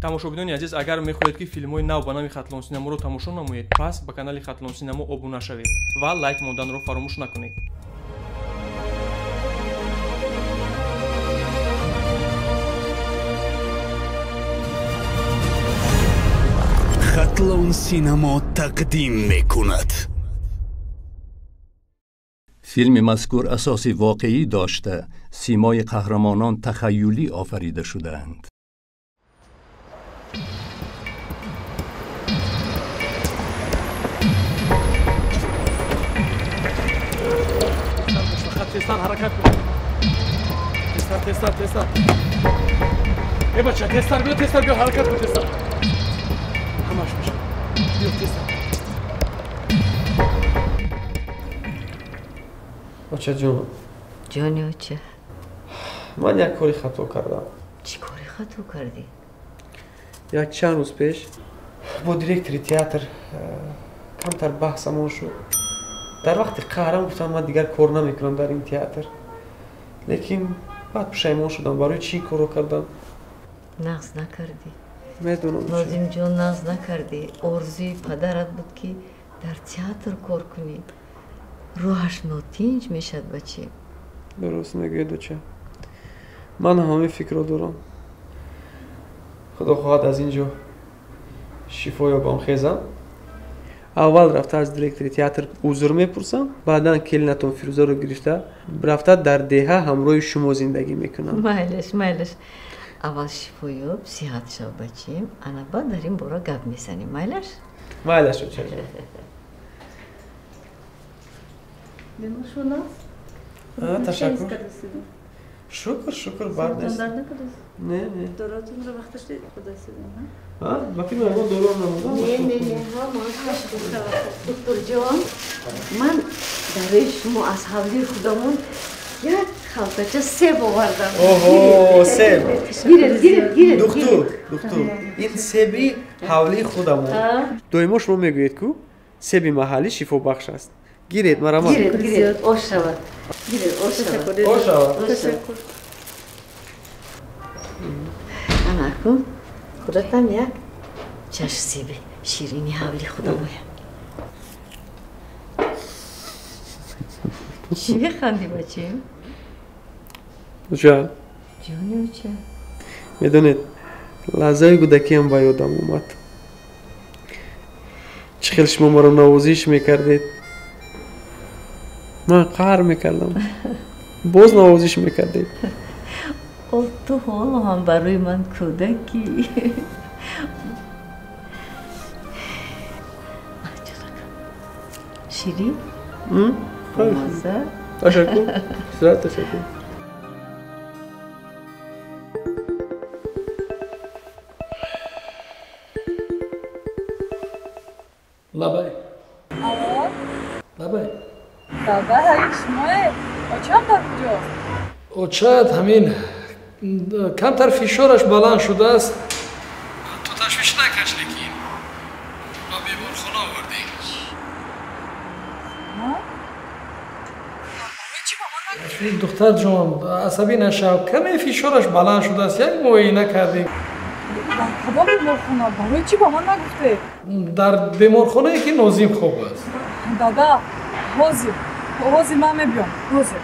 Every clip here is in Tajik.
Тамошобинони азиз, агар мехоҳед, ки филмҳои нав ба нави Хатлон Синаморо тамошо намоед, пас ба канали Хатлон Синамо обуна шавед ва лайк монданро фаромӯш накунед. Хатлон Синамо тақдим мекунад. Филми мазкур асоси воқеӣ дошта, симои қаҳрамонон тахайюлӣ офарида шудаанд. Тезтар ҳаракат кун. Тезтар, тезтар, тезтар. Э бача, тезтар биё, тезтар биё, ҳаракат кун, тезтар. Ҳамаш мешавад. Биё, тезтар. Очаҷон. Ҷони оча. Ман як кори хато кардам. Чӣ кори хато кардӣ? Як чанд рӯз пеш бо директори театр камтар баҳсамон шуд. Дар вақти қаҳрам гуфтам, ман дигар кор намекунам дар ин театр. Лекин баъд пушаймон шудам, барои чӣ корро кардам? Нағз накардӣ. Медонам. Нозимҷон, нағз накардӣ. Орзуи падарат буд, ки дар театр кор кунӣ. Рӯҳаш нотинҷ мешавад, баче. Дуруст мегӯед, оча. Ман ҳамин фикрро дорам. Худо хоҳад, аз ин ҷо шифо ёбам, хезам. Аввал рафта аз директори театр узр мепурсам, баъдан келинатон Фирӯзаро гирифта рафта дар деҳа ҳамроҳи шумо зиндагӣ мекунам. Майлаш, майлаш. Аввал шифо ёб, сиҳат шав, бачем. Ана баъд дар ин бора гап мезанем. Майлаш? Майлаш, очаҷон. Ташаккур. Шукр, шукр, бад нест. Не, не. Доротонро вақташ худасидем, Ба фикр ягон дором намудам? Не, не, не, духтурҷон, ман барои шумо аз ҳавлии худамон як халтача себ овардам. Оҳо, себ. Гиред, гиред, гиред. Духтур, духтур, ин себи ҳавлии худамон. Доимо шумо мегӯед, ку себи маҳаллӣ шифобахш аст. Гиред, марамат. Гиред, гиред, ош шавад. Гиред, ош шавад. Ош шавад. Ташаккур. Ана акун худатам як чаш себи ширини ҳавли худамоя. Чӣ механдӣ, бачем? Оча. Ҷони оча. Медонед, лаҳзаи кӯдакиам ба ёдам омад. Чӣ хел шумо маро навозиш мекардед. Ман қаҳр мекардам. Боз навозиш мекардед. О, ту ҳоло ҳам барои ман кӯдакӣ. Ширин? Бомазза? Ташаккур. Зиёд ташаккур. Лабай. Алло? Лабай. Дада, ҳамин шумое? Очам дар куҷост? Очат ҳамин камтар фишораш баланд шудааст. Ту ташвиш накаш, лекин ба беморхона овардем. Духтарҷон, асабӣ нашав, каме фишораш баланд шудааст, як муоина кардем. Дар кадом беморхона? Барои чӣ ба ман нагуфтед? Дар беморхонае, ки Нозим хоб аст. Дада, ҳозир, ҳозир ман мебиём, ҳозир.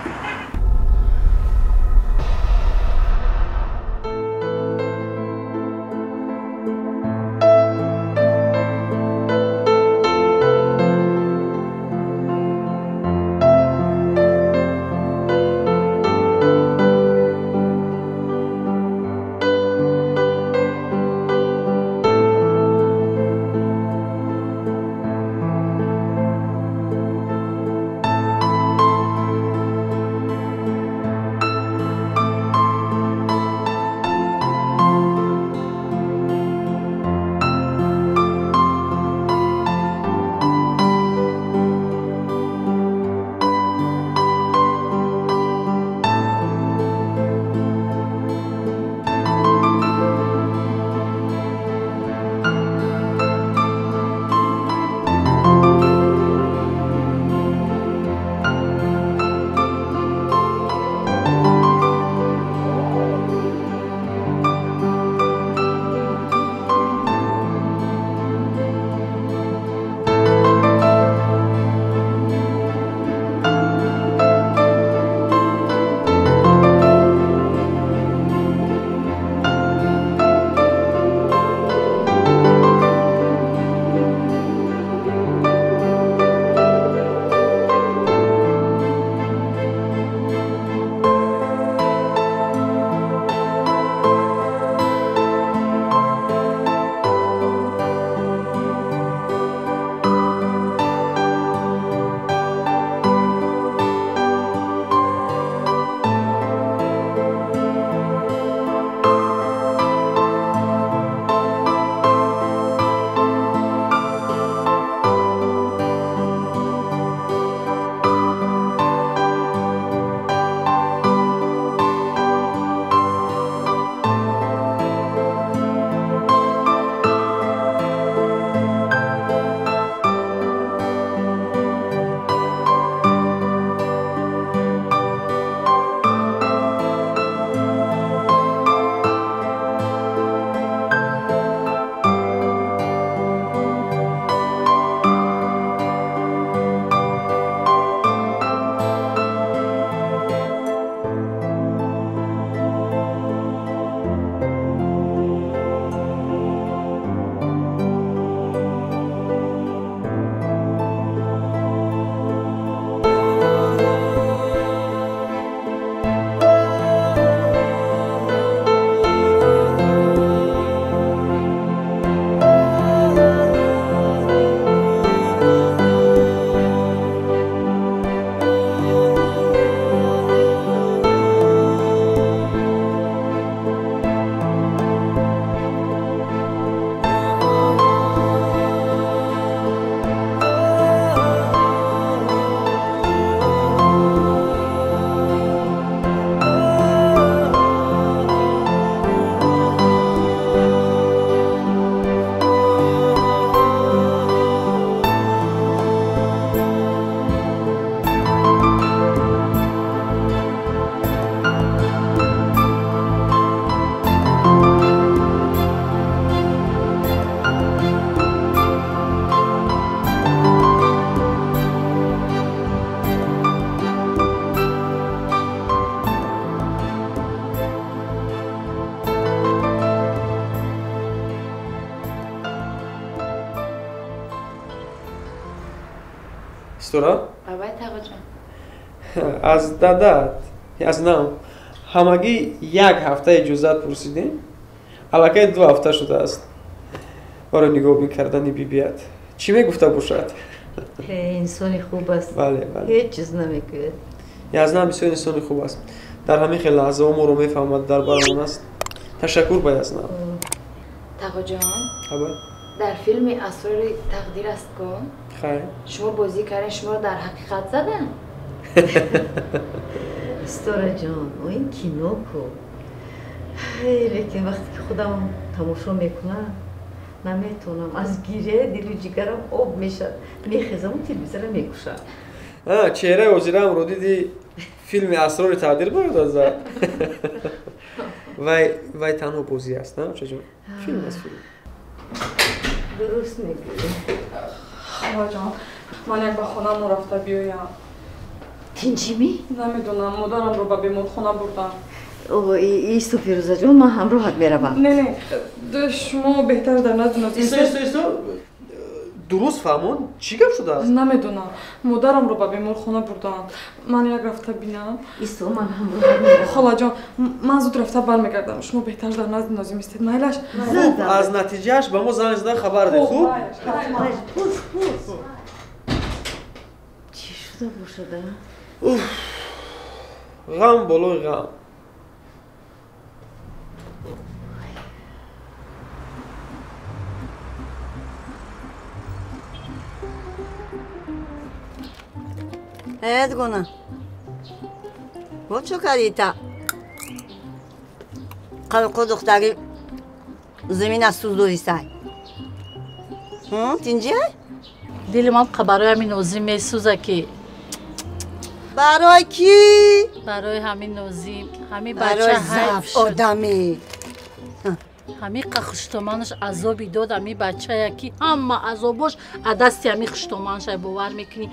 Ситора? Бабай Тағоҷон. Аз дадат, аз нам ҳамагӣ як ҳафта иҷозат пурсидем, аллакай 2 ҳафта шудааст. Барои нигоҳубин кардани бибият. Чӣ мегуфта бошад? Инсони хуб аст. Бале, бале. Ҳеҷ чиз намегӯяд. Язнам бисёр инсони хуб аст. Дар ҳамин хел лаҳзаҳо моро мефаҳмад, дар барамон аст. Ташаккур ба Язнам. Тағоҷон? Абай. Дар филми Асрори тақдир аст ку? Хайр. Шумо бозӣ кардед, шуморо дар ҳақиқат заданд? Ситораҷон, ин кино ку. Лекин вақте ки худам тамошо мекунам, наметавонам. Аз гиря дилу ҷигарам об мешавад. Мехезаму телевизора мекушам. Чеҳраи ҳозираамро диди, филми Асрори тақдир бояд зад. Вай танҳо бозӣ аст, на очаҷон? Филм аст, филм. Дуруст мегӯӣ. Холаҷон, ман як ба хонаамон рафта биёям. Тинҷимӣ? Намедонам, модарамро ба беморхона бурдам. Исто, Фирӯзаҷон, ман ҳамроҳат меравам. Не, не, шумо беҳтар дар назди Нозим. Исто, исто, исто. Дуруст фаҳмон, чӣ гап шудааст? Намедонам, модарамро ба беморхона бурданд. Ман як рафта бинам. Исто, ман ҳамроҳат меравам. Холаҷон, ман зуд рафта бармегардам. Шумо беҳтар дар назди Нозим истед. Майлаш? Хуб, аз натиҷааш ба мо занг зада хабар деҳ, хуб? Пурс, пурс. Чӣ шуда бошад, а? Уф, ғам болои ғам. Дугона, бо чо кардита? Қалқо духтари замина сӯз дорисай. Тинҷиай? Дили ман барои ҳамин Нозим месӯза ки. Барои кӣ? Барои ҳамин Нозим. Ҳамин бача ҳайф шуд. Одами. Ҳамин қа хуштоманаш азоби дод, ҳамин бачая ки ҳама азобош а дасти ҳамин хуштоманаша бовар мекунӣ.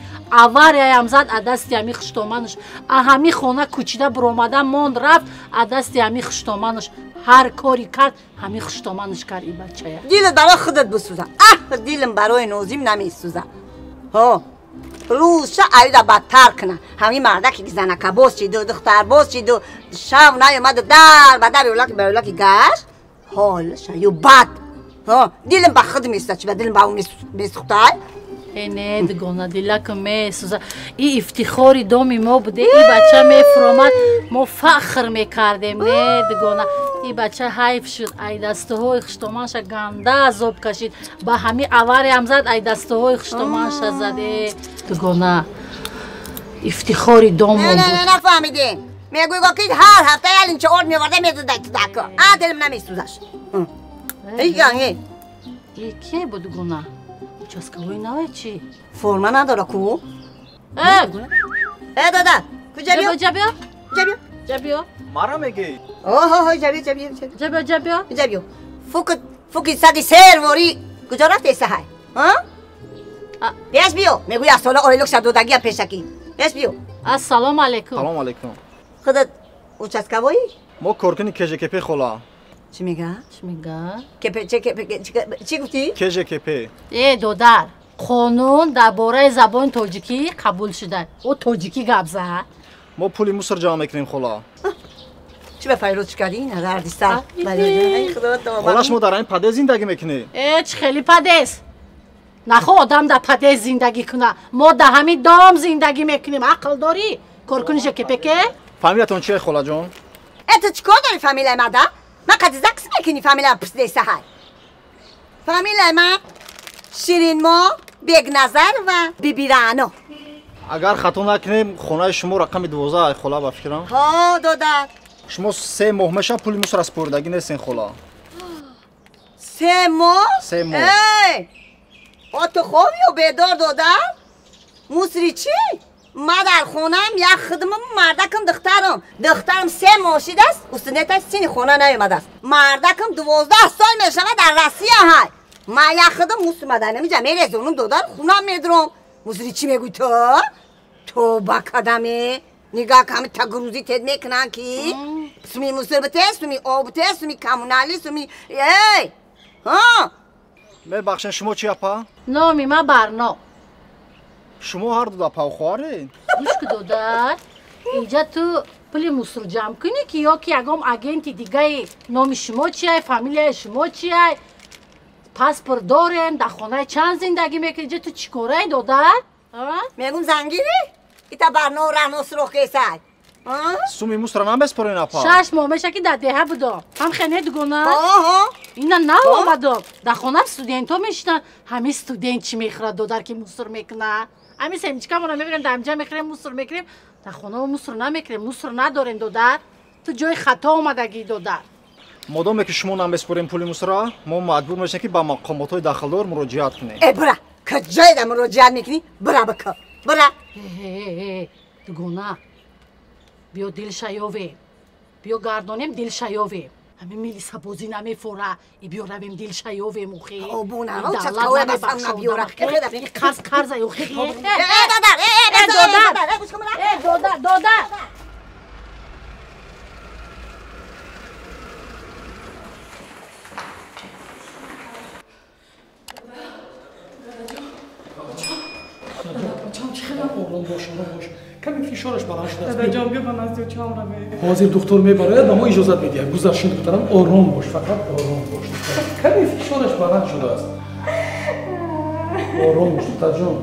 Аварияям зад а дасти ҳамин хуштоманаш. А ҳамин хона кӯчида буромада монд рафт а дасти ҳамин хуштоманаш. Ҳар кори кард ҳамин хуштоманаш кард ин бачая. Дилат барои худат бисӯза. Аҳ, дилам барои Нозим намесӯза. Ҳо, рӯзша айда бадтар куна. Ҳамин мардаки занакабоз шиду, духтарбоз шиду, шав наёмаду дар ба дар ёлаки ба ёлаки гашт. Ҳолаша ю бад. Ҳо, дилам ба худ месӯза, чи ба дилам ба ӯ месӯхтай? Э, не, дугона, дилаку месӯза. И ифтихори доми мо буде, и бача мефуромад, мо фахр мекардем. Не, дугона, и бача ҳайф шуд, ай дастуҳои хуштоманша ганда азоб кашид. Ба ҳамин авариям зад, ай дастуҳои хуштоманша зад. Э, дугона, ифтихори домон буд. Не, нафаҳмидем. Мегӯй ки ҳар ҳафта ялинча орд меоварда медодай тудако. А дилам намесӯзаш. Эй, э, кие буд дугона? Участковой навай чӣ? Форма надора ку? Э! Э, дода, куҷа биё? Ҷа биё. Ҷа биё. Ҷа биё. Мара мегӣ? Оҳо, ҷа биё, ҷа биё. Ҷа биё, ҷа биё. Ҷа биё. Фук фуки саги серворӣ куҷо рафтей саҳай? Ҳа? Пеш биё. Мегӯй аз сола ойлук шадодагия пешакӣ. Пеш биё. Ассалому алайкум. Салому алайкум. Худат участковой? Мо коркуни КЖКП хола. Чӣ мега? Чӣ мега? КП чӣ гуфтӣ? КЖКП. Э, додар, қонун дар бораи забони тоҷикӣ қабул шуда. Ӯ тоҷикӣ гап зад. Мо пули мусор ҷамъ мекунем хола. Чӣ ба файроз кардӣ? Дарди сар. Хола, шумо дар ҳамин падез зиндагӣ мекунед? Э, чӣ хеле падез? Нахо одам дар падез зиндагӣ куна. Мо дар ҳамин дом зиндагӣ мекунем. Ақл дорӣ? Коркуни ЖКПК? Фамилиятон чие, холаҷон? Э, ту чӣ кор дорӣ фамилияи мада? Ман қади закс мекунӣ фамилиям пурсидаи саҳар. Фамилияи ман Ширинмо, Бегназар ва Бибирано. Агар хато накунем, хонаи шумо рақами 12 хола, ба фикрам. Ҳо, додар. Шумо 3 моҳ мешавад пули мусор спордагӣ нестен, хола. 3 моҳ? 3 моҳ. Эй! О, ту хобӣ ё бедор, додар? Мусри чӣ? Ман дар хонаам як хидмам, мардакам, духтарам. Духтарам 3 моҳ шидааст, устунеташ сини хона наёмадааст. Мардакам 12 сол мешавад дар Россия ҳай. Ман як хидм муср мадар намиҷа мерезонам, додар, хунам медурам. Мусри чӣ мегӯй ту? Тоба кадаме. Нигаҳ ками тагрӯзӣ тед мекунанд ки суми муср бите, суми об бите, суми коммуналӣ, суми эй! Ҳа? Мебахшед, шумо чи апа? Номи ман Барно. Шумо ҳар ду да павхоҳаред? Гӯш ку додар, инҷа ту пули мусор ҷамъ кунӣ ки ё ки ягон агенти дигаи номи шумо чиай, фамилияи шумо чиай, паспорт дорем, дар хонаи чанд зиндагӣ мекунӣ, инҷа ту чӣ корай додар? Мегум зангирӣ? Ита барно раҳно суроғ кесай. Суми мусора намеспорен апа? 6 моҳ меша ки дар деҳа будам. Ҳам хене дугона? Ина нав омадам. Дар хона студентҳо мешинанд. Ҳамин студент чӣ мехӯрад додар ки мусор мекунад? Ҳамин семечкамонро мебирем, дар ҳамҷа мехӯрем, мусор мекунем. Дар хона мусор намекунем, мусор надорем додар. Ту ҷои хато омадагӣ додар. Модоме ки шумо намеспорем пули мусора, мо маҷбур мешавем ки ба мақомотҳои дахлдор муроҷиат кунем. Э бура, куҷоеда муроҷиат мекунӣ? Бура бикун, бура. Дугона, биё дил шаёвем, биё гардонем дил шаёвем. Ҳамин милисабозӣ намефора, и биё равем дил шаёвем охи. Қарз қарза охи. Э додар, додар. Ором бош, ором бош. Каме фишораш баланд шудааст. Дадаҷон, биё ба назди очаам равем. Ҳозир духтур мебарояд, ба мо иҷозат медиҳад. Гузаршин духтарам, ором бош, фақат ором бош. Каме фишораш баланд шудааст. Ором бош, духтарҷон.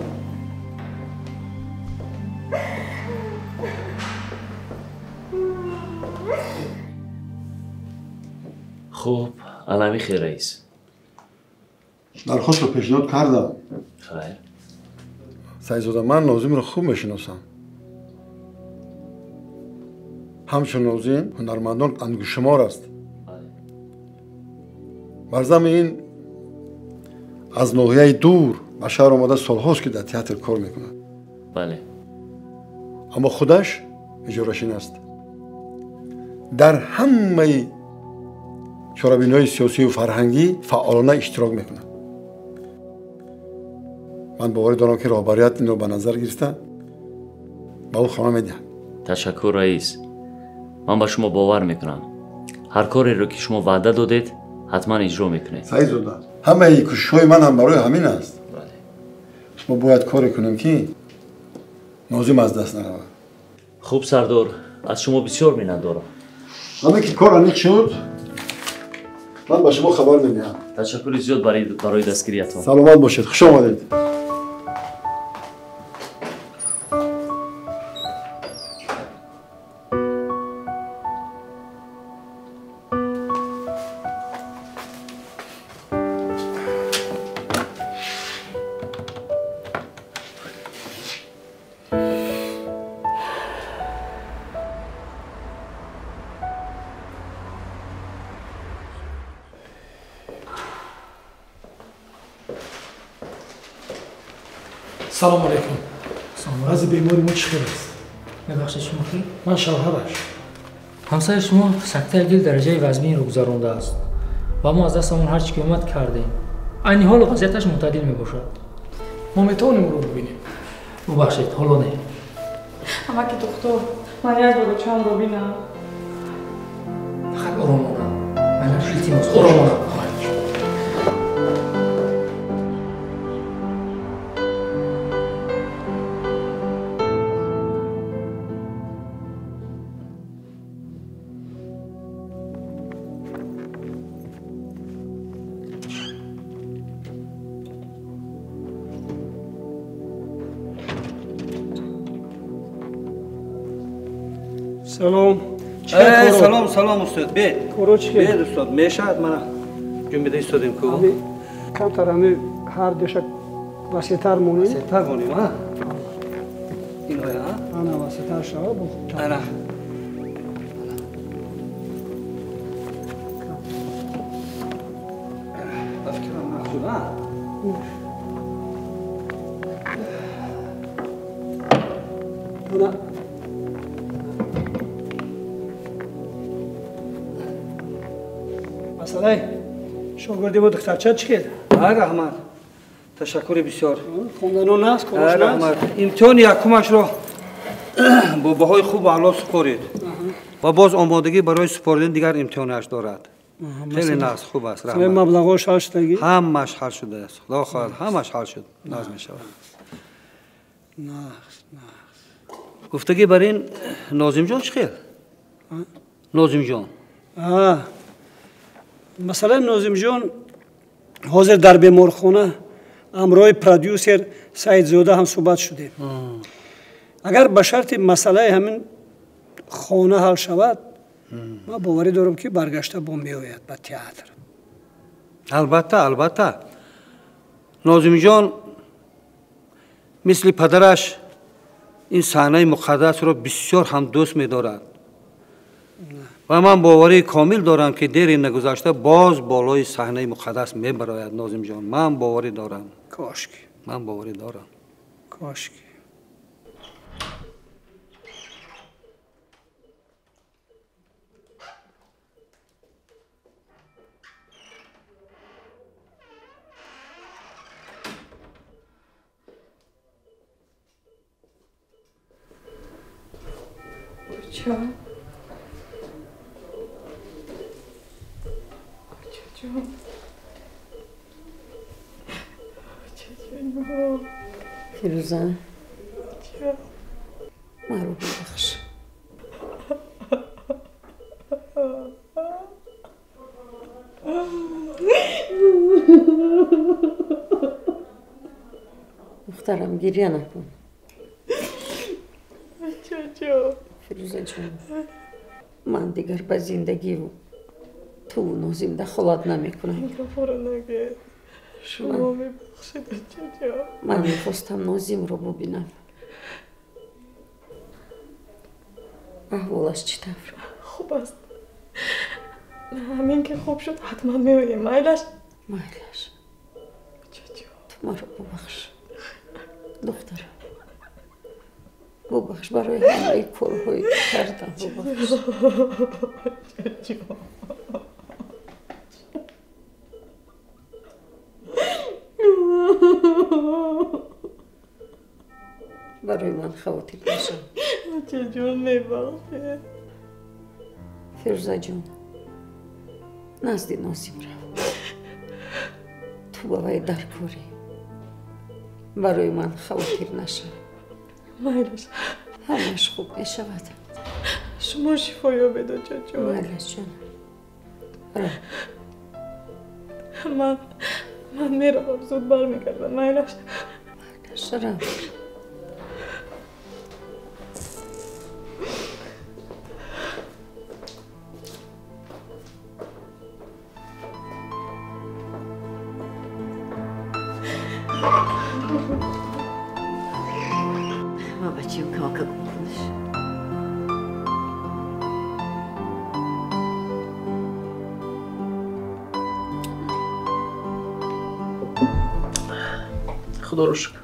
Хуб, анами хел раис. Дархостро пешниҳод кардам. Хайр. Сайзода, ман Нозимро хуб мешиносам. Ҳамчун Нозим ҳунармандон ангушшумор аст. Бар зами ин аз ноҳияи дур ба шаҳр омада солҳост ки дар театр кор мекунад. Бале. Аммо худаш иҷорашин аст. Дар ҳамаи чорабиниҳои сиёсию фарҳангӣ фаъолона иштирок мекунад. Ман боварӣ дорам ки роҳбарият инро ба назар гирифта ба ӯ хона медиҳад. Ташаккур раис. Ман ба шумо бовар мекунам. Ҳар кореро ки шумо ваъда додед, ҳатман иҷро мекунед. Саидзода, ҳамаи кӯшишҳои ман ҳам барои ҳамин аст. Мо бояд коре кунем ки Нозим аз даст наравад. Хуб сардор, аз шумо бисёр миннатдорам. Ҳаме ки кор аниқ шуд, ман ба шумо хабар медиҳам. Ташаккури зиёд барои дастгириятон. Саломат бошед, хуш омадед. Салом алейкум. Вазъи бемори мо чӣ хел аст? Мебахшед, шумо ки? Ман шавҳараш. Ҳамсари шумо сактаи дил дараҷаи вазминро гузарондааст ва мо аз дастамон ҳар чӣ ки омад кардем. Айни ҳол вазъияташ мӯътадил мебошад. Мо метавонем ӯро бибинем? Бубахшед, ҳоло не. Амаки духтур, ман як бор очаамро бинам. Фақат оромона. Ман илтимос, оромона. Салом. Салом, салом устод. Бед. Бед устод. Мешавад мана ҷунбида истодем ку. Камтар ҳами ҳар душак васеътар монем. Васеътар монем, а? Инҳоя, а? Ана васеътар шава бо хубтар. Ана. Ба фикрам нақшуд, а? Ана. Масалай, шогирди мо духтарча чӣ хел? Раҳмат, ташаккури бисёр. Хондану наст, кораш наст? Имтиҳони якумашро бо баҳои хуб аъло супорид ва боз омодагӣ барои супоридани дигар имтиҳонаш дорад. Хеле нағз, хуб аст, раҳмат. Маблағҳош ҳал шудагӣ? Ҳамааш ҳал шудааст, худо хоҳад, ҳамааш ҳал шуд, нағз мешавад. Нағз, нағз. Гуфтагӣ бар ин Нозимҷон чӣ хел? Нозимҷон. Масалан, Нозимҷон ҳозир дар беморхона ҳамроҳи продюсер Саидзода ҳам суҳбат шудем. Агар ба шарти масъалаи ҳамин хона ҳал шавад, ман боварӣ дорам, ки баргашта бо меояд ба театр. Албатта, албатта. Нозимҷон мисли падараш ин саҳнаи муқаддасро бисёр ҳам дӯст медорад ва ман боварии комил дорам, ки дери нагузашта боз болои саҳнаи муқаддас мебарояд Нозимҷон. Ман боварӣ дорам. Кошки. Ман боварӣ дорам. Кошки. Оча. Очаҷон. Очаҷон. Фирӯза. Оча. Маро бибахш. Духтарам, гирья накун. Очаҷон. Фирӯзаҷон, ман дигар ба зиндагиву туву Нозим дахолат намекунам. Ин гапҳоро нагӯед. Шумо мебахшед, очаҷон. Ман мехостам Нозимро бубинам. Аҳволаш чӣ тавр? Хуб аст. Ҳамин ки хуб шуд, ҳатман меоем. Майлаш? Майлаш. Очаҷон. Ту маро бубахш, духтарам. Бубахш барои ҳамаи корҳое ки кардам, бубахш. Барои ман хавотир нашав. Очаҷон, мебахшед. Фирӯзаҷон, назди Нозим рав. Ту ба вай даркорӣ. Барои ман хавотир нашав. Майлаш. Ҳамаш хуб мешавад. Шумо шифо ёбед, очаҷон. Майлаш, ҷонам. Рав. Ман меравам, зуд бармегардам. Майлаш. Майлаш, рав. Худоро шукр.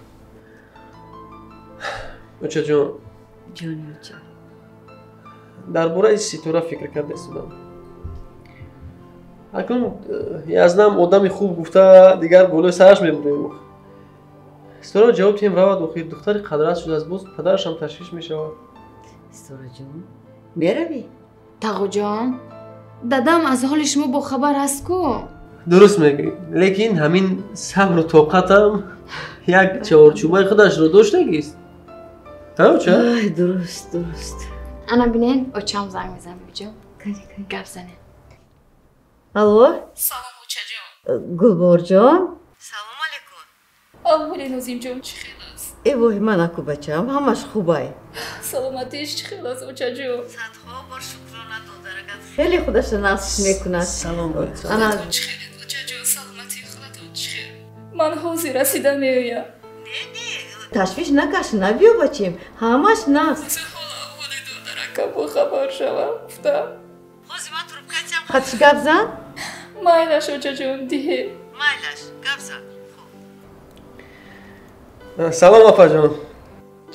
Очаҷон. Ҷони оча. Дар бораи Ситора фикр карда истодам. Акнун язнам одами хуб гуфта, дигар болои сараш мебурем. Ситора ҷавоб тиҳем, равад охир. Духтари қадрас шудааст, боз падарашам ташвиш мешавад. Ситораҷон, меравӣ? Тағоҷон, дадам аз ҳоли шумо бохабар аст ку? Дуруст мегӯӣ, лекин ҳамин сабру тоқатам як чорчӯбаи худашро доштагист. Оча? Ай, дуруст, дуруст. Ана бинен, очам занг мезанад, бибиҷон. Гап занед. Алло? Салом, очаҷон. Гулборҷон? Салом алейкум. Аҳволи Нозимҷон чӣ хел аст? Э воҳи манаку, бачаам, ҳамаш хубай. Саломатиш чӣ хел аст, очаҷон? Садҳо бор шукрона, додарагат. Хеле худаша нағз мекунад. Салом. Худатон чӣ хелед, очаҷон? Саломатии худатон чӣ хел? Ман ҳозир расида меоям. Не, не, ташвиш накаш, набиё, бачем, ҳамаш нағз. Ҳола аҳволи додаракам бохабар шавам, гуфтам. Ҳозир ман трубка тиям. Хатиш гап зан? Майлаш, очаҷон, диҳе. Майлаш, гап зан. Салом, апаҷон.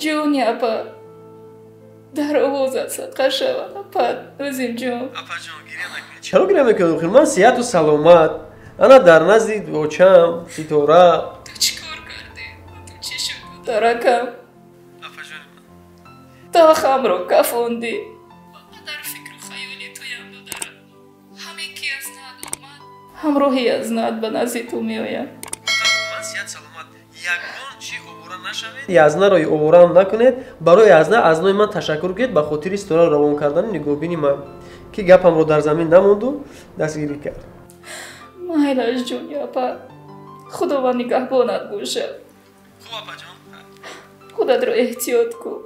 Ҷони апа, дар овозат садқа шавад, апа Нозимҷон. Апаҷон, гиря накунед. Чаро гиря мекунед охир? Ман сиҳату саломат. Ана дар назди очам, Ситора. Ту чӣ кор кардӣ? Ту чӣ шуд, додаракам? Апаҷони ман. Талхамро кафондӣ. Ба қадар фикру хаёли туям, додарам. Ҳамин ки аз над омад, ҳамроҳи аз над ба назди ту меоям. Ман сиҳат саломат. Ягон чӣ овора нашавед, язнаро овораам накунед. Барои язна аз номи ман ташаккур кунед ба хотири ситораро равон кардани нигоҳбини ман, ки гапамро дар замин намонду дастгирӣ кард. Майлаш, ҷони апа, худованд нигаҳбонат бошад. Хуб, апаҷон, худатро эҳтиёт кун.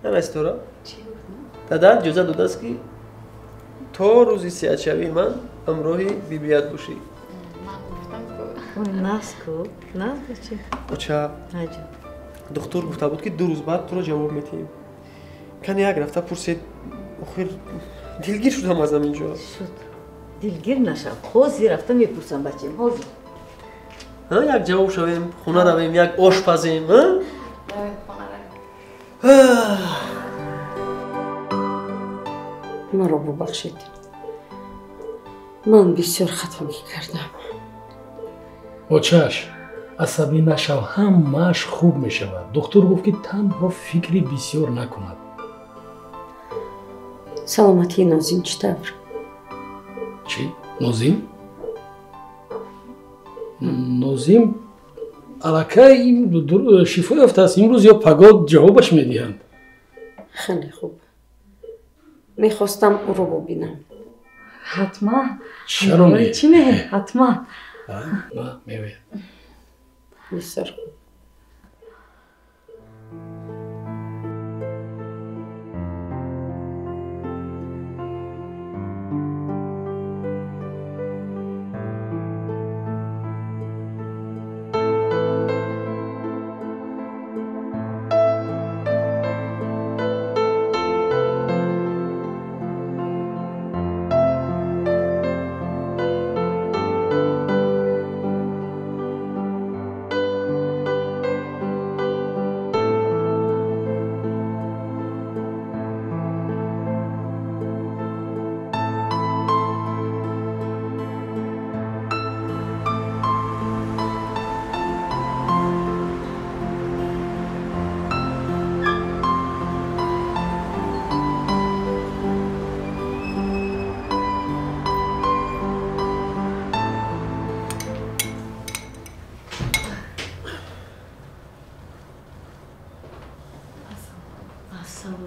Ана ситора, дада иҷозат додааст, ки то рӯзи сеҳатшавии ман ҳамроҳи бибият бошӣ. Нағз ку, нағз бача. Оча, духтур гуфта буд, ки 2 рӯз баъд туро ҷавоб медиҳем. Кани як рафта пурсед, охир дилгир шудам аз ҳамин ҷо. Шуд, дилгир нашав, ҳозир рафта мепурсам, бачаем, ҳозир. Як ҷавоб шавем, хона равем, як ош пазем. Маро бубахшед, ман бисёр хатогӣ кардам. Очаш, асабӣ нашав, ҳамааш хуб мешавад. Духтур гуфт, ки танҳо фикри бисёр накунад. Саломатии Нозим чӣ тавр? Чӣ? Нозим? Нозим аллакай шифо ёфтааст. Имрӯз ё пагоҳ ҷавобаш медиҳанд. Хеле хуб. Мехостам ӯро бубинам. Ҳатман. Чаро не? Чӣ не? Ҳатман. Меояд. Бисёр хуб.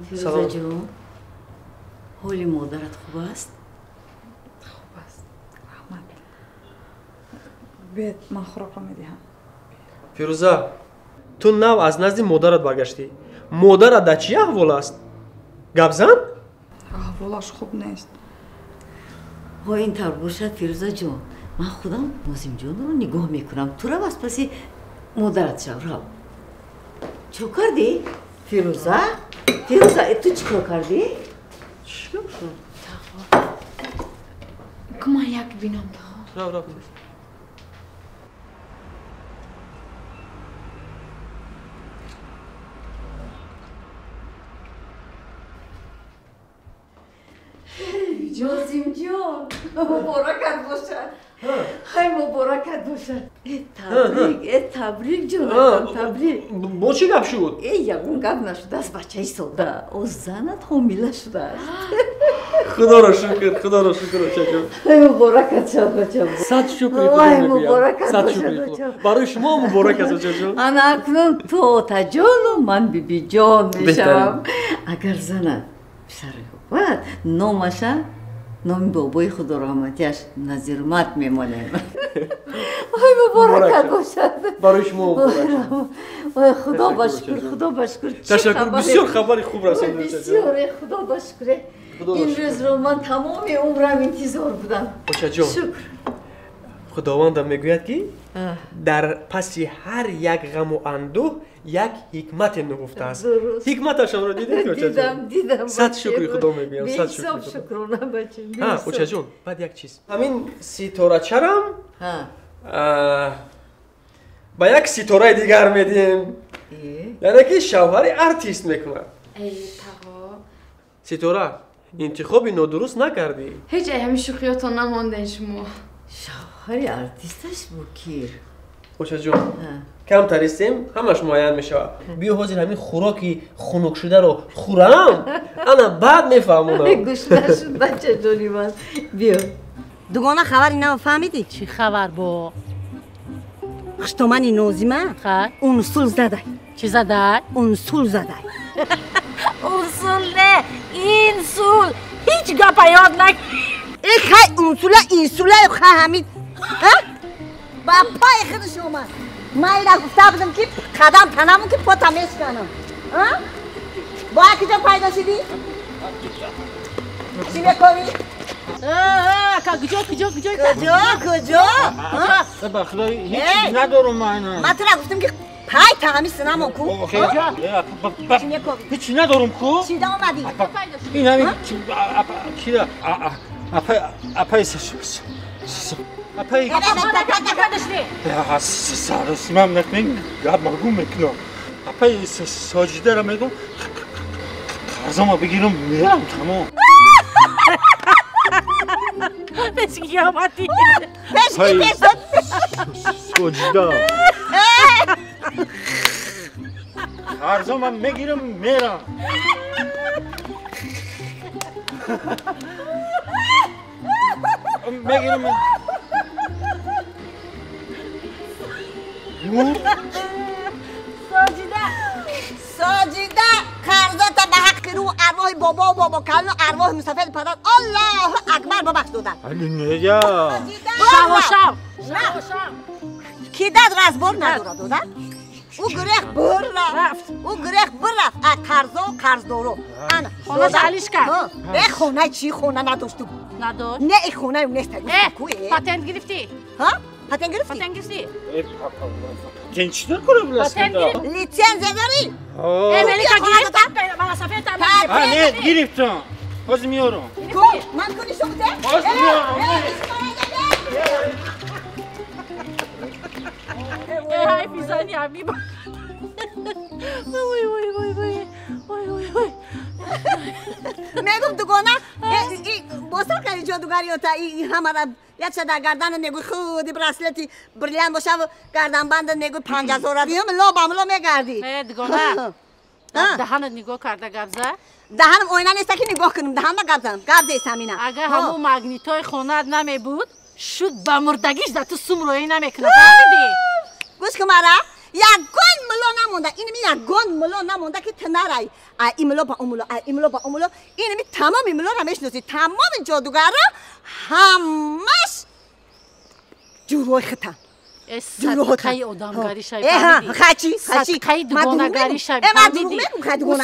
Фирӯза ҷон, ҳоли модарат хуб аст? Хуб аст, раҳмат. Биёед, ман хӯрокро медиҳам. Фирӯза, ту нав аз назди модарат баргаштӣ. Модарат дар чӣ аҳвол аст? Гап зан? Аҳволаш хуб нест. Ҳо, ин тавр бошад, Фирӯза ҷон, ман худам Нозимҷонро нигоҳ мекунам. Ту рав аз паси модарат шав, рав. Чӣ кардӣ, Фирӯза? Фирӯза, ту чӣ кор кардӣ? Чӣ шуд? Ку ман як бинам, тағо. Рав, рав. Нозимҷон, муборакат бошад. Хай, муборакат бошад. Э, табрик, э, табрик, ҷонакам, табрик. Бо чӣ гап шуд? Э, ягон гап нашудааст, бачаи сода. О, занат ҳомила шудааст. Худоро шукр, худоро шукр, очаҷон. Ай, муборакат шад, бачам. Сад шукри Худо Вай, мегӯям. муборакат Сад бошад, шукри Худо. бачам. Барои шумо муборак аст, очаҷон. Ана акнун ту отаҷону ман бибиҷон мешавам. Агар занат писар ёбад, номаша номи бобои худораҳматиаш Назирмат мемонем. Ой, муборакат бошад. Барои шумо муборак. Ой, худо ба шукр, худо ба шукр. Ташаккур, бисёр хабари хуб расонид. Бисёр, худо ба шукр. Ин рӯзро ман тамоми умрам интизор будам. Очаҷон, шукр. Худовандам мегӯяд, ки дар паси ҳар як ғаму андӯҳ як ҳикмате нуҳуфтааст. Ҳикматашонро дидед, очаҷон? Дидам, дидам. Сад шукри Худо мегӯям, сад шукри Беҳисоб шукрона, бачам. Очаҷон, баъд як чиз. Ҳамин ситорачарам ба як ситораи дигар медиҳем, яъне ки шавҳари артист мекунад. Эй, тағо. Ситора, интихоби нодуруст накардӣ. Ҳеҷ ай ҳамин шӯхиётон намонден шумо. Шавҳари артисташ бу кир? Очаҷон, камтар истем, ҳамаш муайян мешавад. Биё, ҳозир ҳамин хӯроки хунукшударо хӯрам, ана баъд мефаҳмонам. Гӯш нашуд, бачаҷони ман, биё. Дугона, хабари нав фаҳмидӣ? Чӣ хабар бо? Хуштомани Нозима унсул задай. Чӣ задай? Унсул задай. Унсул не, инсул. Ҳеҷ гапа ёд на. Э хай унсула инсула хай ҳамид. Ба пои худаш омад. Ман ира гуфта будам ки қадам танамон ки пота мешканам. Бо куҷо пайдо шудӣ? Чӣ мекунӣ? Куҷо куҷо куҷо? Куҷо куҷо? Ба худо ҳеҷ надорам ман. Ман тура гуфтам ки пай таҳами синамон ку. Чӣ мекунӣ? Ҳеҷ надорам ку. Чӣ да омадӣ? Ин ҳамин кира апай апай апай саросимам накунед гап магум мекунам. Апай Соҷидаро мегӯм қарзама бигирам мерам тамом. Пеш ки омадӣ. Пеш ки пеш. Соҷида. Қарзама мегирам мерам. Мегирам. Соҷида. Соҷида қарзота ба ҳаққи рӯ арвоҳи бобо бобо калону арвоҳи мусафеди падар Аллоҳу акбар бабахш доданд. Нея. Шав шав. Ки дад разбор надорад дода? Ӯ гурех бир рафт. Ӯ гурех бир рафт. А қарзо қарздоро. Ана хона алиш кард. Э хона чӣ хона надошту? Надошт. Не и хонаи нест. Патент гирифтӣ? Ҳа? Патент гирифтӣ? Патент гирифтӣ? Патент чӣ дар кора буласт? Лицензия дорӣ? Э мелика гирифт. Не гирифтам. Ҳозир меорам. Ку? Ман ку нишон буда? Ҳозир меорам. Эй физани ҳами. Ой ой ой ой ой ой ой. Мегум дугона босар кардӣ ҷодугариёта ҳамара якша дар гардана мегӯй худи браслети бриллиант бошаву гарданбанда мегӯй 5000 мило ба мило мегардӣ. Э дугона даҳанат нигоҳ карда гап за. Даҳанам оина неста ки нигоҳ кунам, даҳанма гап занам. Гап зес ҳамина. Агар ҳамун магнитои хонаат намебуд, шуд ба мурдагиш да ту сум роӣ намекунад. Фаҳмидӣ? Гӯш кун мара, ягон мило намонда, инми ягон мило намонда ки ту нарай. А ин мило ба он мило, а ин мило ба он мило, инми тамоми милоро мешиносӣ, тамоми ҷодугарро ҳамаш ҷурҳои хитан. Садқаи одамгарӣ шави фаҳмидӣ? Садқаи дугонагарӣ шави фаҳмидӣ?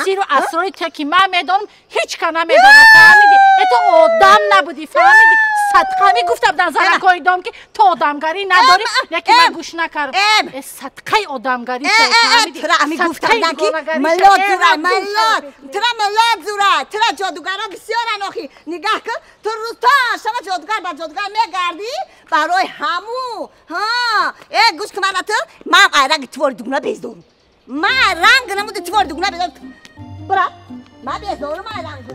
Сиру асрори те ки ман медонам, ҳеҷ ка намедонад, фаҳмидӣ? Э ту одам набудӣ, фаҳмидӣ? Садқа мегуфтам дар занакҳои дом ки ту одамгарӣ надорӣ, яке ман гӯш накардам. Э садқаи одамгарӣ шави фаҳмидӣ? Тура ами гуфтам ки милод зурай, милод, тура милод зурай, тура ҷодугарон бисёран охи. Нигаҳ кун, ту рӯз то шаба ҷодугар ба ҷодугар мегардӣ барои ҳаму. Ҳа, э гӯш кун мана ту, ман ай ранги твори дугуна бездорум. Ман ранг намуди твори дугуна бездорум. Бира, ман бездорум ай рангу.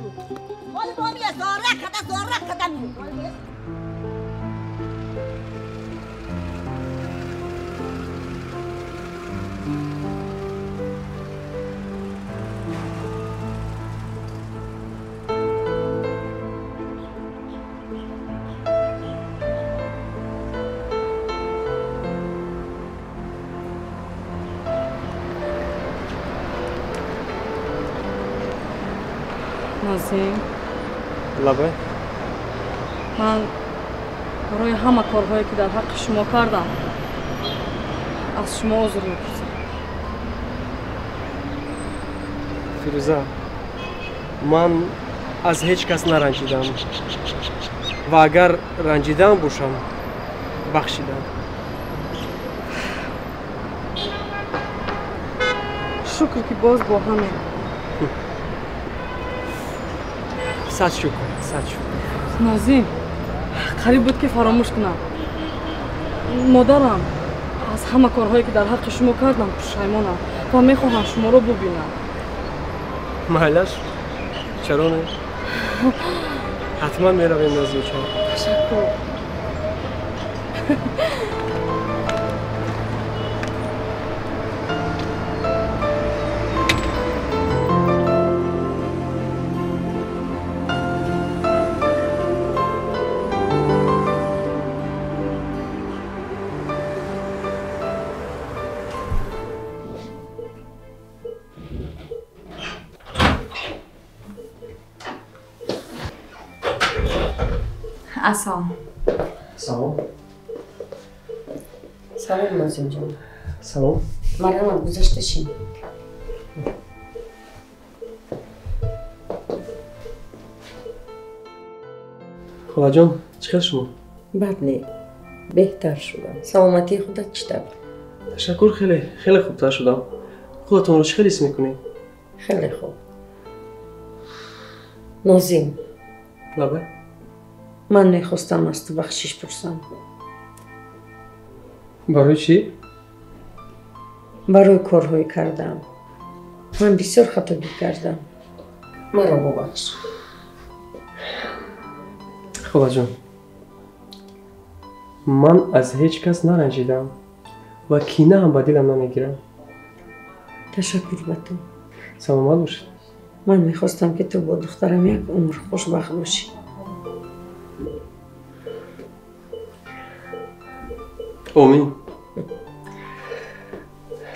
Ҳоли бо мия зора када, зора када миё. Нозим. Лабай. Ман барои ҳама корҳое ки дар ҳаққи шумо кардам аз шумо узр мепурсам. Фирӯза, ман аз ҳеҷ кас наранҷидам ва агар ранҷидам бошам бахшидам. Шукр ки боз бо ҳамем. Сад шукр, сад шукр. Нозим, қариб буд ки фаромӯш кунам. Модарам аз ҳама корҳое ки дар ҳаққи шумо кардам пушаймонам ва мехоҳам шуморо бубинам. Майлаш, чаро не? Ҳатман меравем Нозимчон. Ташаккур. Ассалом. Салом. Салом, Нозимҷон. Салом. Марҳамат, гузашта шин. Холаҷон, чӣ хел шумо? Бад не, беҳтар шудам. Саломатии худат чӣ тавр? Ташаккур, хеле хеле хубтар шудам. Худатонро чӣ хел ҳис мекунед? Хеле хуб. Нозим. Лабай. Ман мехостам аз ту бахшиш пурсам. Барои чӣ? Барои корҳое кардам. Ман бисёр хатогӣ кардам. Маро бубахш. Холаҷон, ман аз ҳеҷ кас наранҷидам ва кина ҳам ба дилам намегирам. Ташаккур ба ту. Саломат бошед. Ман мехостам, ки ту бо духтарам як умр хушбахт бошӣ. Омин.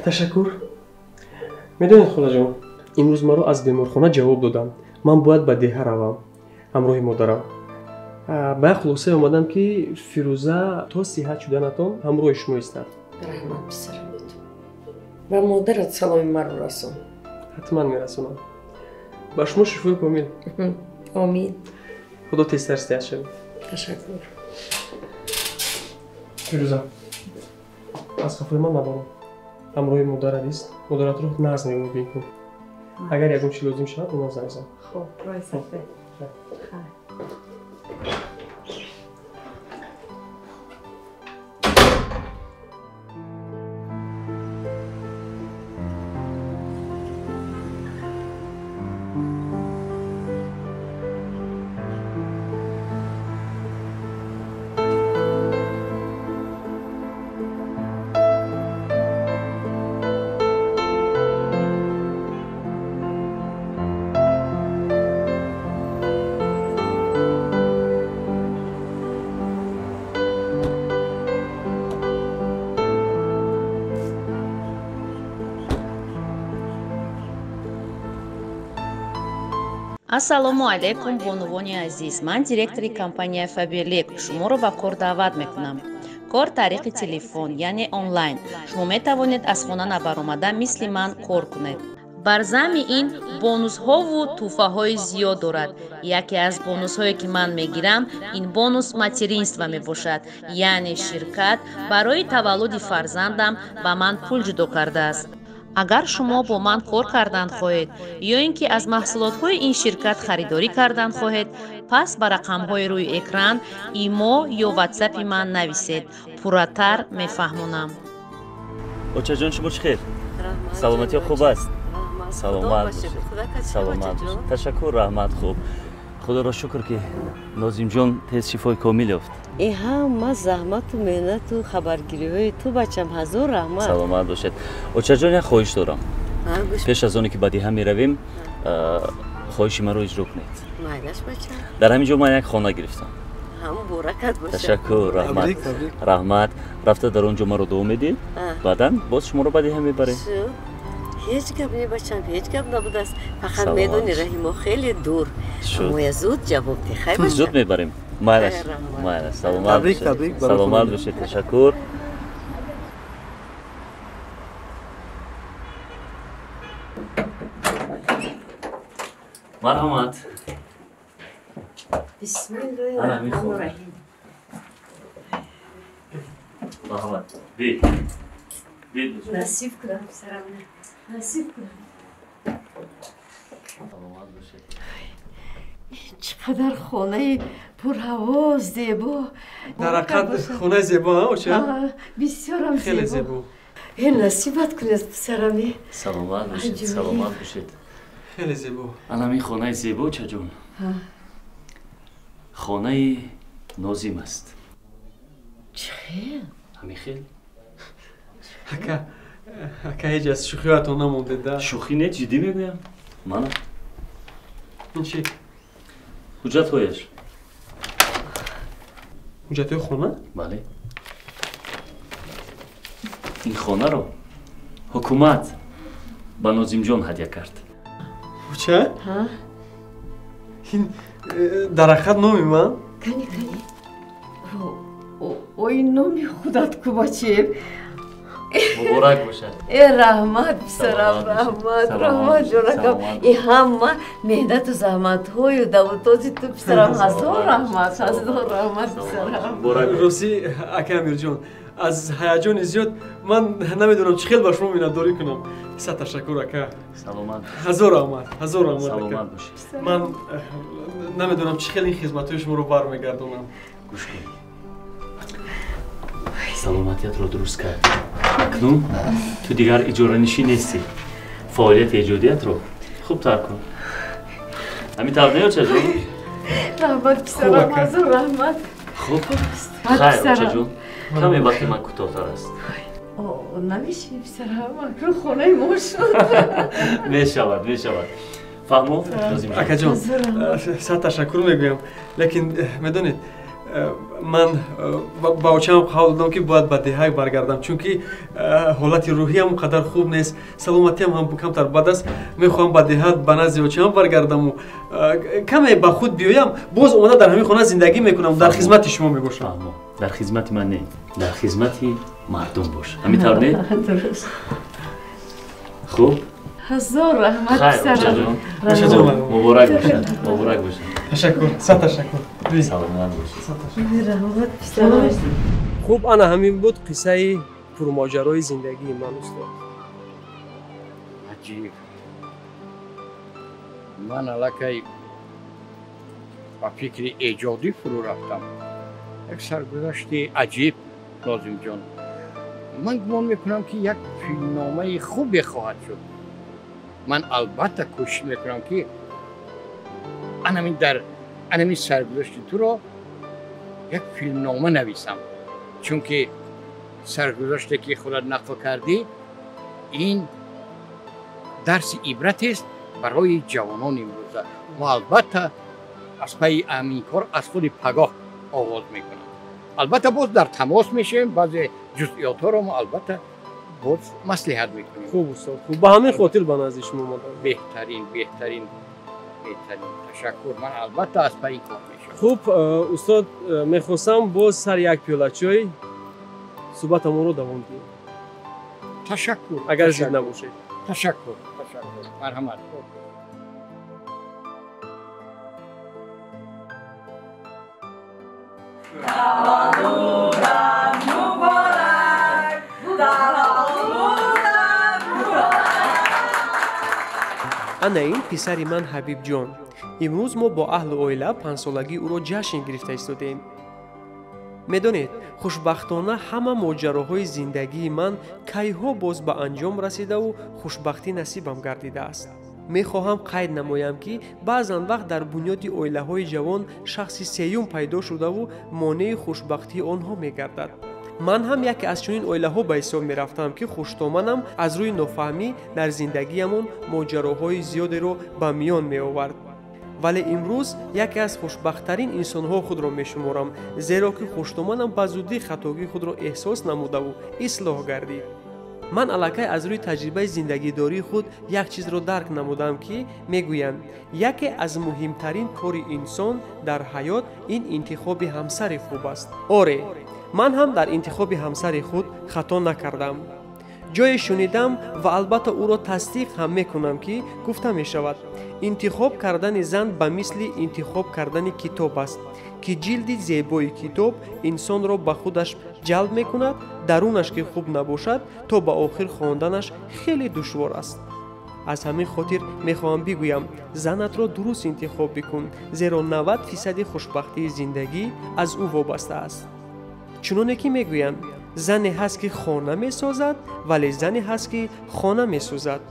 Ташаккур. Медонед, холаҷон, имрӯз маро аз беморхона ҷавоб доданд. Ман бояд ба деҳа равам ҳамроҳи модарам. Ба як хулосае омадам, ки Фирӯза то сиҳат шуданатон ҳамроҳи шумо истад. Раҳмат, писарам, ба ту. Ба модарат саломи маро расон. Ҳатман мерасонам. Ба шумо шифои комил. Омин. Худо тезтар сиҳат шавед. Ташаккур. Фирӯза, аз қафои ман набаром. Ҳамроҳи модарат ист. Модаратро нағз нигоҳ кун. Агар ягон чи лозим шавад, ба ман занг зан. Хуб, рой сафед. Хайр. Ассалому алайкум, бонувони азиз. Ман директори компанияи Фаберлик шуморо ба кор даъват мекунам. Кор тариқи телефон, яъне онлайн. Шумо метавонед аз хона набаромада мисли ман кор кунед. Бар замми ин бонусҳову тӯҳфаҳои зиёд дорад. Яке аз бонусҳое, ки ман мегирам, ин бонус материнства мебошад, яъне ширкат барои таваллуди фарзандам ба ман пул ҷудо кардааст. Агар шумо бо ман кор кардан хоҳед ё ин ки аз маҳсулотҳои ин ширкат харидорӣ кардан хоҳед, пас ба рақамҳои рӯи экран имо ё ватсапи ман нависед. Пурратар мефаҳмонам. Очаҷон, шумо чӣ хел? Саломатиё хуб аст? Саломат бошед. Саломат бошед. Ташаккур, раҳмат, хуб. Худоро шукр, ки Нозимҷон тез шифои комил ёфт. Ин ҳама заҳмату меҳнату хабаргириҳои ту, бачам, ҳазор раҳмат. Саломат бошед. Очаҷон, як хоҳиш дорам. Пеш аз оне ки ба деҳа меравем, хоҳиши маро иҷро кунед. Майлаш, бачам. Дар ҳамин ҷо ман як хона гирифтам. Ҳам муборакат бошад. Ташаккур, раҳмат. Раҳмат. Рафта дар он ҷо маро дуо медиҳед, баъдан боз шуморо ба деҳа мебарем. Ҳеҷ гап не, бачам, ҳеҷ гап набудааст. Фақат медони, раҳи мо хеле дур. Моя зуд ҷавоб деҳ, хай, бачам? Зуд мебарем. Майлаш, майлаш. Саломат бошед. Саломат бошед. Ташаккур. Марҳамат. Бисмиллоҳи раҳмони раҳим. Марҳамат. Би. Би. Насиб кунам, писарам. Насиб кунам. Саломат бошед. Чӣ қадар хонаи пурҳаво, зебо. Дар ҳақиқат хонаи зебо, оча? Бисёрам зебо. Хеле зебо. Э, насибат кунад, писарам. Саломат бошед, саломат бошед. Хеле зебо. Ана ин хонаи зебо, очаҷон. Хонаи Нозим аст. Чӣ хел? Ҳамин хел. Ака, ака, ҳеҷ аз шӯхиҳоятон намондед, да? Шӯхӣ не, ҷиддӣ мегӯям. Мана. Ин чӣ? Ҳуҷҷатҳояш. Ҳуҷҷатҳои хона? Бале. Ин хонаро ҳукумат ба Нозимҷон ҳадя кард. Ча? Ин дар ҳақиқат номи ман? Кани, кани. Номи худат ку бачем. Муборак бошад. Э, раҳмат, писарам, раҳмат, раҳмат, ҷонакам. И ҳама меҳнату заҳматҳою давутози ту, писарам. Ҳазор раҳмат, ҳазор раҳмат, писарам. Ростӣ, ака Амирҷон, аз ҳаяҷони зиёд ман намедонам чӣ хел ба шумо миннатдорӣ кунам. Сад ташаккур, ака. Саломат. Ҳазор раҳмат, ҳазор раҳмат, ака. Саломат бошед. Ман намедонам чӣ хел ин хизматҳои шуморо бармегардонам. Гӯш кун, саломатиятро дуруст кард. Акнун ту дигар иҷоранишин нестӣ. Фаъолияти эҷодиятро хубтар кун. Ҳамин тавр не, очаҷон? Раҳмат, писарам, ҳазор раҳмат. Хуб, хайр, очаҷон, каме вақти ман кӯтоҳтар аст. Намешинӣ, писарам? Акнун хонаи мо шуд. Мешавад, мешавад. Фаҳмо. Акаҷон, сад ташаккур мегӯям, лекин медонед, ман ба очаам қавл додам, ки бояд ба деҳак баргардам, чунки ҳолати рӯҳиям он қадар хуб нест, саломатиам ҳам камтар бад аст. Мехоҳам ба деҳат, ба назди очаам баргардаму каме ба худ биёям, боз омада дар ҳамин хона зиндагӣ мекунам, дар хизмати шумо мебошам. Дар хизмати ман не, дар хизмати мардум бош. Ҳамин тавр не? Хуб. Ҳазор раҳмат, писарам. Муборак бошад, муборак бошад. Ташаккур, сад ташаккур. Саломат бошед. Раҳмат, писарам. Хуб, ана ҳамин буд қиссаи пурмоҷарои зиндагии ман, устод. Аҷиб. Ман аллакай ба фикри эҷодӣ фурӯ рафтам. Як саргузашти аҷиб, Нозимҷон. Ман гумон мекунам, ки як филмномаи хубе хоҳад шуд. Ман албатта кӯшиш мекунам, ки анамин дар анамин саргузашти туро як филмнома нависам, чунки саргузаште, ки худат нақл кардӣ, ин дарси ибратест барои ҷавонони имрӯза. Мо албатта аз пайи ҳамин кор аз худи пагоҳ оғоз мекунам. Албатта, боз дар тамос мешавем, баъзе ҷузъиётҳоро мо албатта боз маслиҳат мекунем. Хуб, устод, хуб. Ба ҳамин хотир ба назди шумо омадам. Беҳтарин, беҳтарин, беҳтарин. Ташаккур. Ман албатта аз пайи кор мешавам. Хуб, устод, мехостам боз сари як пиёла чой суҳбатамонро давом диҳем. Ташаккур. Агар зид набошед. Ташаккур, ташаккур, марҳамат. Таваллудат муборак, таваллудат муборак. Ана ин писари ман Ҳабибҷон. Имрӯз мо бо аҳлу оила панҷсолагии ӯро ҷашн гирифта истодаем. Медонед, хушбахтона ҳама моҷароҳои зиндагии ман кайҳо боз ба анҷом расидаву хушбахтӣ насибам гардидааст. Мехоҳам қайд намоям, ки баъзан вақт дар бунёди оилаҳои ҷавон шахси сеюм пайдо шудаву монеи хушбахтии онҳо мегардад. Ман ҳам яке аз чунин оилаҳо ба ҳисоб мерафтам, ки хуштоманам аз рӯи нофаҳмӣ дар зиндагиямон моҷароҳои зиёдеро ба миён меовард. Вале имрӯз яке аз хушбахттарин инсонҳо худро мешуморам, зеро ки хуштоманам ба зудӣ хатогии худро эҳсос намудаву ислоҳ гардид. Ман аллакай аз рӯи таҷрибаи зиндагидории худ як чизро дарк намудам, ки мегӯянд, яке аз муҳимтарин кори инсон дар ҳаёт ин интихоби ҳамсари хуб аст. Оре, ман ҳам дар интихоби ҳамсари худ хато накардам. Ҷое шунидам ва албатта ӯро тасдиқ ҳам мекунам, ки гуфта мешавад, интихоб кардани зан ба мисли интихоб кардани китоб аст, ки ҷилди зебои китоб инсонро ба худаш ҷалб мекунад, дарунаш ки хуб набошад, то ба охир хонданаш хеле душвор аст. Аз ҳамин хотир мехоҳам бигӯям, занатро дуруст интихоб бикун, зеро 90 фисади хушбахтии зиндагӣ аз ӯ вобаста аст. Чуноне ки мегӯянд, зане ҳаст, ки хона месозад, вале зане ҳаст, ки хона месӯзад.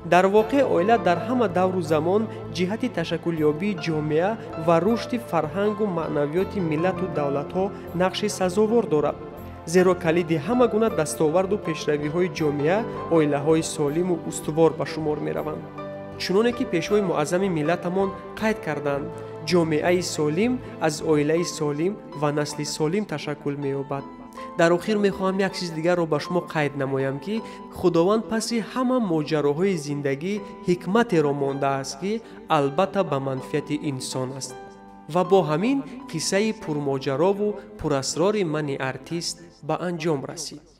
Дар воқеъ, оила дар ҳама давру замон ҷиҳати ташаккулёбии ҷомеа ва рушди фарҳангу маънавиёти миллату давлатҳо нақши сазовор дорад, зеро калиди ҳама гуна дастоварду пешравиҳои ҷомеа оилаҳои солиму устувор ба шумор мераванд. Чуноне ки пешвои муаззами миллатамон қайд карданд, ҷомеаи солим аз оилаи солим ва насли солим ташаккул меёбад. Дар охир мехоҳам як чиз дигарро ба шумо қайд намоям, ки Худованд паси ҳама моҷароҳои зиндагӣ ҳикматеро мондааст, ки албатта ба манфиати инсон аст. Ва бо ҳамин қиссаи пурмоҷарову пурасрори мани артист ба анҷом расид.